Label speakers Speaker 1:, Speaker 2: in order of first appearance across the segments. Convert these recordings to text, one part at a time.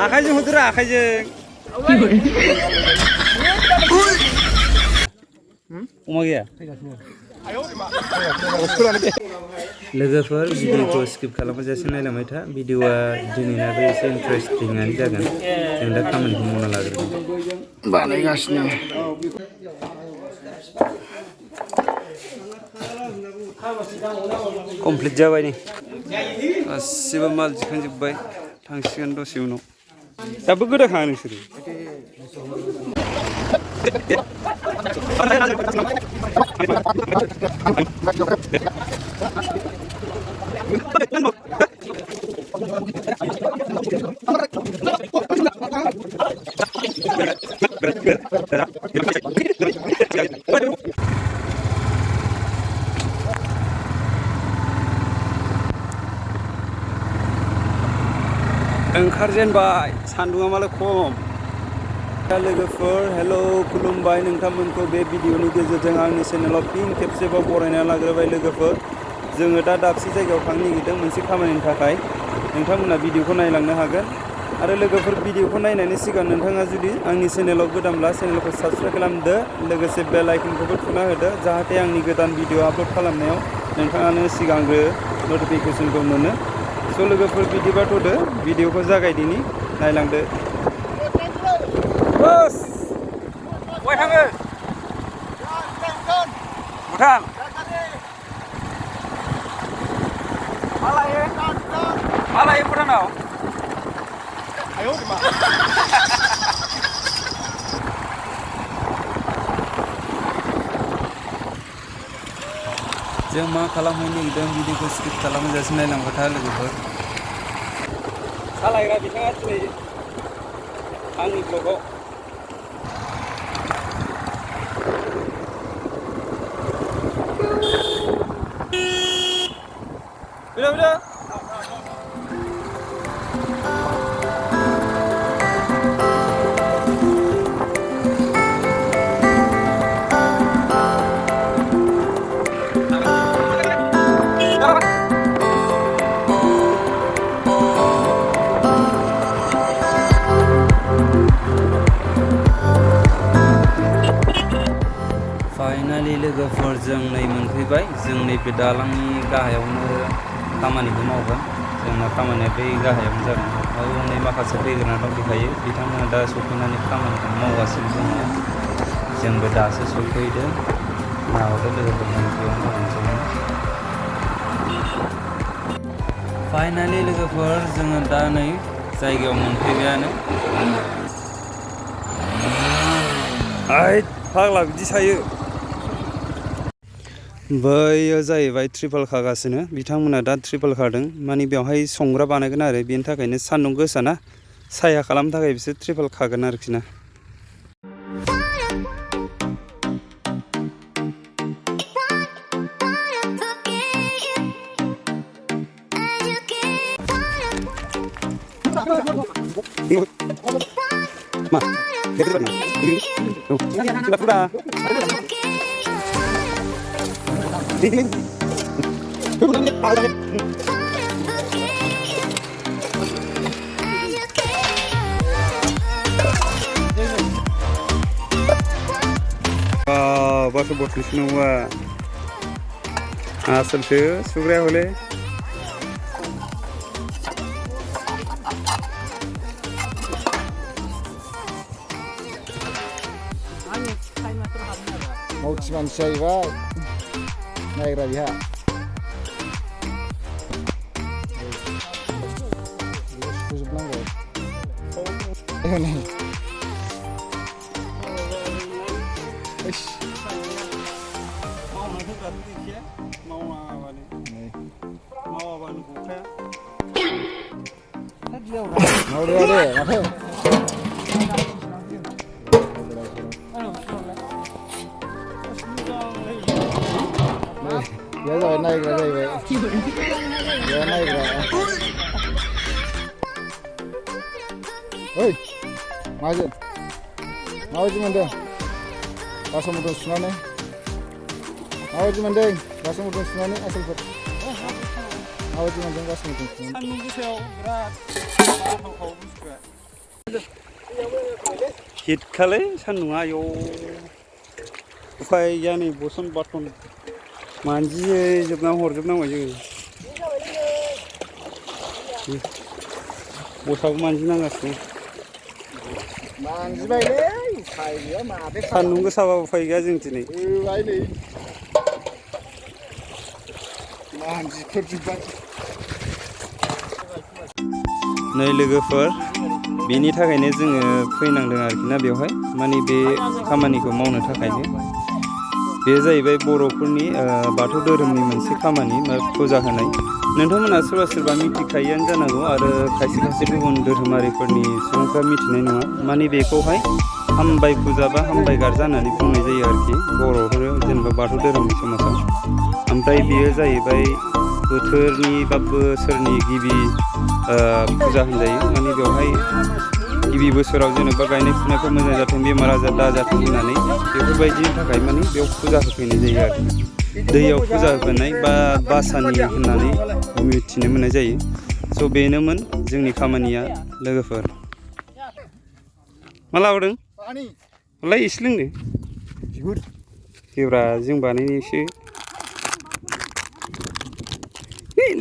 Speaker 1: आखाइजों होदोरा आखाइजों अमा गैया लोगोफोर भिडिअखौ स्किप खालामाजासे नायलांबाय था भिडिअआ दिनैनाबो एसे इन्टारेस्टिंआनो जागोन जों दा खामानिखौ मावना लाग्रोगोन बानायगासिनो कमप्लिट जाबाय नै गासिबो माल दिखांजोब्बाय थांसिगोन दसे उनाव दाबो गोदाखाङा नोंसोरो ओंखारजेनबाय सान्दुङा मालाय खम लोगोफोर हेलौ खुलुमबाय नोंथांमोनखौ बे भिडिअनि गेजेरजों आंनि चेनेलाव फिन खेबसेबाव बरायना लाग्रोबाय लोगोफोर जोङो दा दाबसे जायगायाव थांनो नागिरदों मोनसे खामानिनि थाखाय नोंथांमोना भिडिअखौ नायलांनो हागोन आरो लोगोफोर भिडिअखौ नायनायनि सिगां नोंथाङा जुदि आंनि चेनेलाव गोदानब्ला चेनेलखौ साबस्क्राइब खालामदो लोगोसे बेल आइकनखौबो थुना होदो जाहाथे आंनि गोदान भिडिअ आपल'ड खालामनायाव नोंथाङानो सिगांग्रो नटिफिकेसनखौ मोनो स' लोगोफोर बिदिबाथ' दो भिडिअखौ जागायदिनि नायलांदो बस बहाय थाङो भुटान मा लायो भुटानाव जों मा खालामहैनो नागिरदों भिडिअखौ स्किप खालामाजासे नायलांबाय था लोगोफोर सालायग्रा बिथाङा दिनै आंनि ब्लगाव फैदो फाइनालि लोगोफोर जों नै मोनफैबाय जों नैबे दालांनि गाहायावनो खामानिखौ मावगोन जोंना खामानिया बै गाहायावनो जागोन आरो नै माखासे फैग्रा दंफैखायो बिथांमोना दा सफैनानै खामानिखौ मावगासिनो दङ जोंबो दासो सफैदों नाहरदो लोगोफोरनि बेयावनो मावनोसै फाइनालि लोगोफोर जोङो दा नै जायगायाव मोनफैबायानो फाग्ला बिदि सायो बैयो जाहैबाय ट्रिपल खागासिनो बिथांमोना दा ट्रिपल खादों माने बेवहाय संग्रा बानायगोन आरो बेनि थाखायनो सान्दुं गोसाना साया खालामनो थाखाय बिसोर ट्रिपल खागोन आरोखि ना मा बासो बसलिस नङा आसलसो सुग्राया हले मावथि मानसि जाहैबाय नायग्रा बिहा सुजोबनांगौ मावदो दे माथो ya rồi này là gì vậy giờ này là ơi nói gì mình được
Speaker 2: Baso mudah sunane. Awak cuma deng. Baso mudah sunane asal ber. Awak cuma deng baso mudah sunane.
Speaker 1: सान्दुं गोसायाव बिराद बाथाव बुस्थुआ हिटखालै सान्दुङा आयौ उफाय गैया नै बसन बाथन मानजिजोबना हरजोबनांबाय जोङो बसाबो मानजिनांगासिनो
Speaker 2: मानजिबायलै उफाय गैया माबे
Speaker 1: सान्दुं गोसाबा उफाय गैया जों दिनै
Speaker 2: बायलै मानजिफोरजोबबाय
Speaker 1: नै लोगोफोर बेनि थाखायनो जोङो फैनांदों आरोखि ना बेवहाय माने बे खामानिखौ मावनो थाखायनो बे जाहैबाय बर'फोरनि बाथौ धोरोमनि मोनसे खामानि फुजा होनाय नोंथांमोना सोरबा सोरबा मिथिखायोआनो जानांगौ आरो खायसे खायसे गुबुन धोरोमारिफोरनि सुबुंफ्रा मिथिनाय नङा माने बेखौहाय हामबाय फुजा बा हामबाय गार्जा होननानै बुंनाय जायो आरोखि बर'फोर जेनेबा बाथौ धोरोमनि समाजाव ओमफ्राय बेयो जाहैबाय बोथोरनि बा बोसोरनि गिबि फुजा होनजायो माने बेवहाय गिबि बोसोराव जेनेबा गायनाय फुनायफोर मोजां जाथों बेमार आजार दाजाथों होननानै बेफोरबायदिनि थाखाय माने बेयाव फुजा होफैनाय जायो आरो दैयाव फुजा होफैनाय बा बासानि होननानै मिथिनो मोननाय जायो स' बेनोमोन जोंनि खामानिया लोगोफोर मा लाबोदों हरलाय एसे लोंदो जेब्रा जों बानायनायसो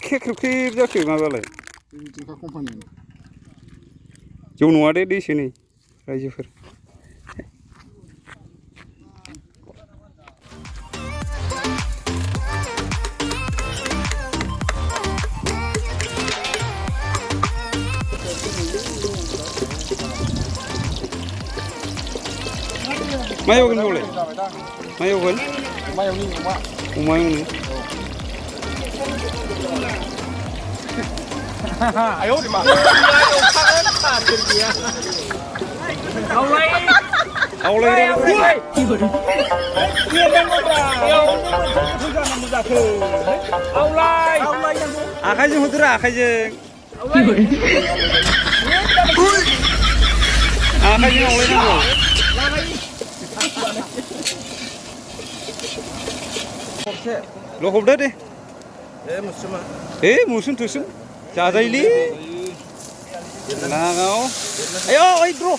Speaker 1: खेख्रेब खेब जाखो माबालाय जौ नङा दे दैसो नै रायजोफोर मा एवगोन बेवलाय मा एवगोन अमा एवनो
Speaker 2: आयौ मा
Speaker 1: आखाइजों हरदोरा आखाइजों आवलायनांगौ लखबदो दे मुसुम थुसुम जाजायोलै लागाव आयौ ओइ द्र'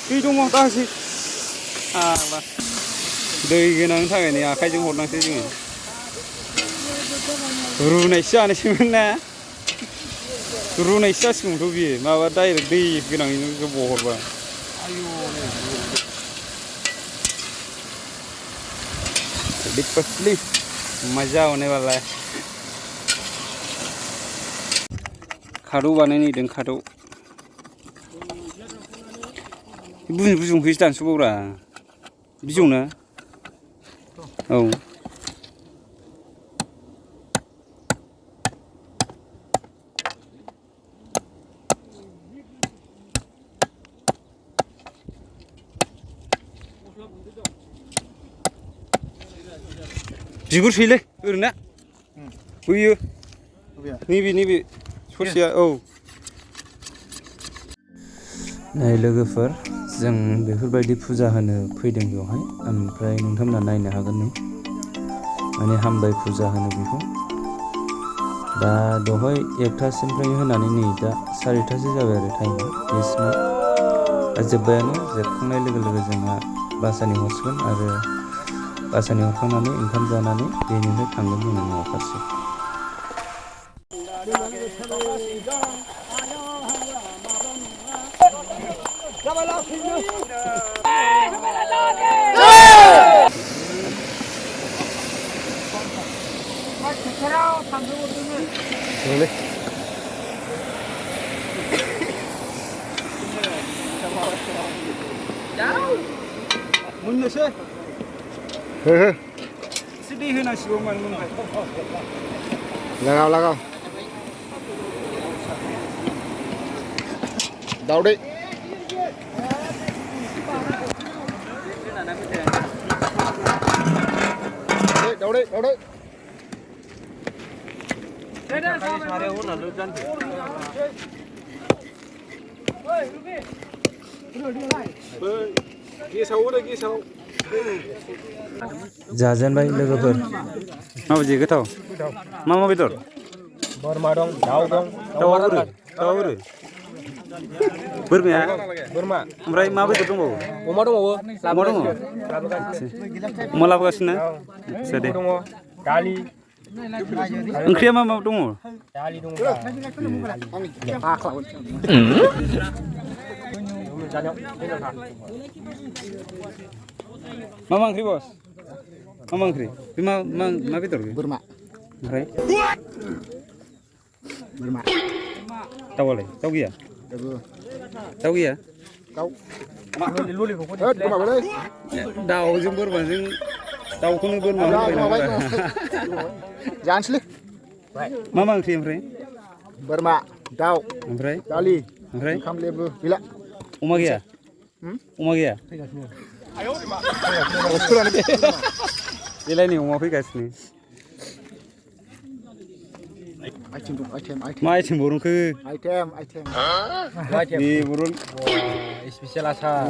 Speaker 1: दै दङ दासै आला दै गोनांनि थाखायनो आखाइजों हरनांसै जोङो रुनायसो जानोसैमोन ना रुनायसो जासिगौमोनथ' बियो माबा डाइरेक्ट दै गोनाङैनो गोबाव हरबा पतली मजा होने वाला है खादौ बानायनायदों खादौ बुजुंखौसो दानस'बावरा बिजौ ना औ बिगुर सैलै ओरैनो होयो नैबे ससेया औ नै लोगोफोर जों बेफोरबायदि फुजा होनो फैदों बेवहाय ओमफ्राय नोंथांमोना नायनो हागोन नै माने हामबाय फुजा होनो बेखौ दा दहाय 1टासिमफ्राय होनानै नै दा 4टासो जाबाय आरो टाइमा बेसिमाव दा जोब्बायानो जोबखांनाय लोगो लोगो जोंहा बासानि हरसिगोन आरो बासानि हरखांनानै ओंखाम जानानै बेनिफ्राय थांगोन जोङो न'आव फारसे मोननोसै एसे दै होनांसिगौ मानो मोनबाय
Speaker 2: लागाव दाउदै दाउदै
Speaker 1: गेसाव जाजेनबाय लोगोफोर माबायदि गोथाव मा मा बेदर
Speaker 3: बोरमा दं दाउ दं
Speaker 1: दाउआ बोरो बोरमाया
Speaker 3: बोरमा
Speaker 1: ओमफ्राय मा बेदर दंबावो
Speaker 3: अमा दंबावो
Speaker 1: अमा दङ अमा लाबोगासिनो आदसा दे
Speaker 3: दङ दालि
Speaker 1: ओंख्रिया मा मा दङ
Speaker 3: दालि दङ
Speaker 1: मा मा ओंख्रि बस मा मा ओंख्रि बे मा बेदर
Speaker 2: बोरमा
Speaker 1: ओमफ्राय
Speaker 2: बोरमा
Speaker 1: दाउआलाय दाउ गैया दाउ गैया
Speaker 2: दाउ
Speaker 3: ललिखौ
Speaker 2: बोरमालै
Speaker 1: दाउजों बोरमाजों दाउखौनो बोरमा
Speaker 2: जानोसैलै
Speaker 1: मा मा ओंख्रि ओमफ्राय
Speaker 2: बोरमा दाउ
Speaker 1: ओमफ्राय
Speaker 2: दालि
Speaker 1: ओमफ्राय
Speaker 2: ओंखाम लेबु गैला
Speaker 1: अमा गैया अमा गैया बेलाय नै अमा फैगासिनो
Speaker 2: आइटेम दं
Speaker 1: मा आइटेम बरनखो
Speaker 2: आइटेम
Speaker 1: बे बरन
Speaker 3: स्पेसियेल आसार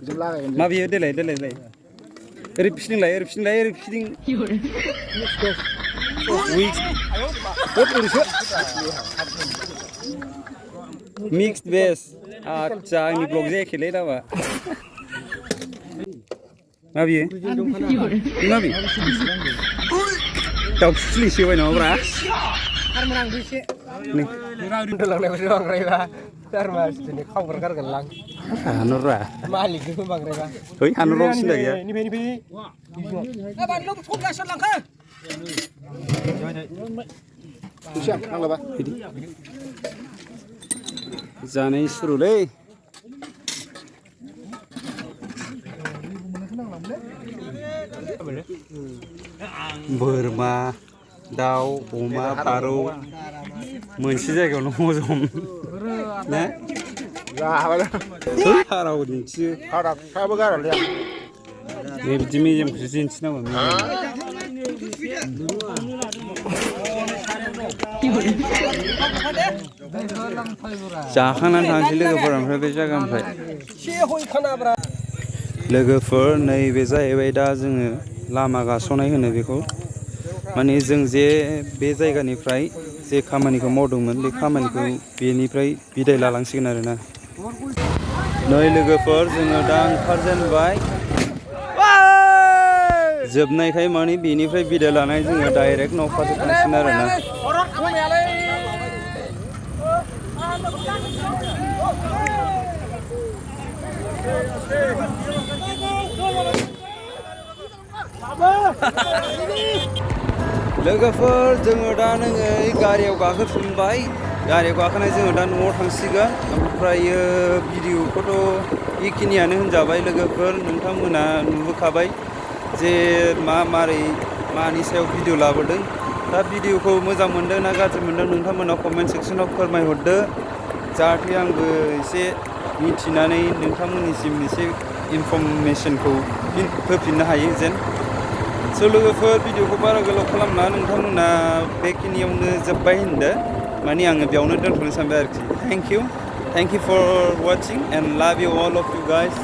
Speaker 2: जों लागायगोन
Speaker 1: मा बियो देलाय ओरै फिदिंलाय मिक्सड भेज आच्छा आंनि ब्लग जायाखैलै दाबा मा बियो मा बियो दाउ फिस्लिसो होबाय नामाब्रा
Speaker 3: खावग्रा गारगोन लां
Speaker 1: हानररा
Speaker 3: मालिकनिबो बांद्रायबा
Speaker 1: है हानराव सिन्था गैया जानाय सुरुलै बोरमा दाउ अमा फारौ मोनसे जायगायावनो हजम ने हाराव दिन्थियो बे बिदि मेजेमखौसो दिन्थिनांगौ जाखांनानै थांसै लोगोफोर ओमफ्राय बे जायगानिफ्राय लोगोफोर नैबे जाहैबाय दा जोङो लामा गास'नाय होनो बेखौ माने जों जे बे जायगानिफ्राय जे खामानिखौ मावदोंमोन बे खामानिखौ बेनिफ्राय बिदाय लालांसिगोन आरोना नै लोगोफोर जोङो दा ओंखारजेनबाय जोबनायखाय माने बेनिफ्राय बिदाय लानाय जोङो डाइरेक्ट न' फारसे थांसिगोन आरोना लोगोफोर जोङो दा नोङो गारियाव गाखोफिनबाय गारियाव गाखोनाय जोङो दा न'आव थांसिगोन ओमफ्रायो भिडिअखौथ' बेखिनियानो होनजाबाय लोगोफोर नोंथांमोना नुबोखाबाय जे मानि सायाव भिडिअ लाबोदों दा भिडिअखौ मोजां मोनदों ना गाज्रि मोनदों नोंथांमोना कमेन्ट सेक्सनाव फोरमायहरदो जाहाथे आंबो एसे मिथिनानै नोंथांमोननिसिम एसे इनफरमेसनखौ होफिननो हायो जेन स' लोगोफोर भिडिअखौ बारा गोलाव खालामना नोंथांमोना बेखिनियावनो जोब्बाय होनदो माने आङो बेयावनो दोनथ'नो सानबाय आरोखि thank you for watching and love you all of you guys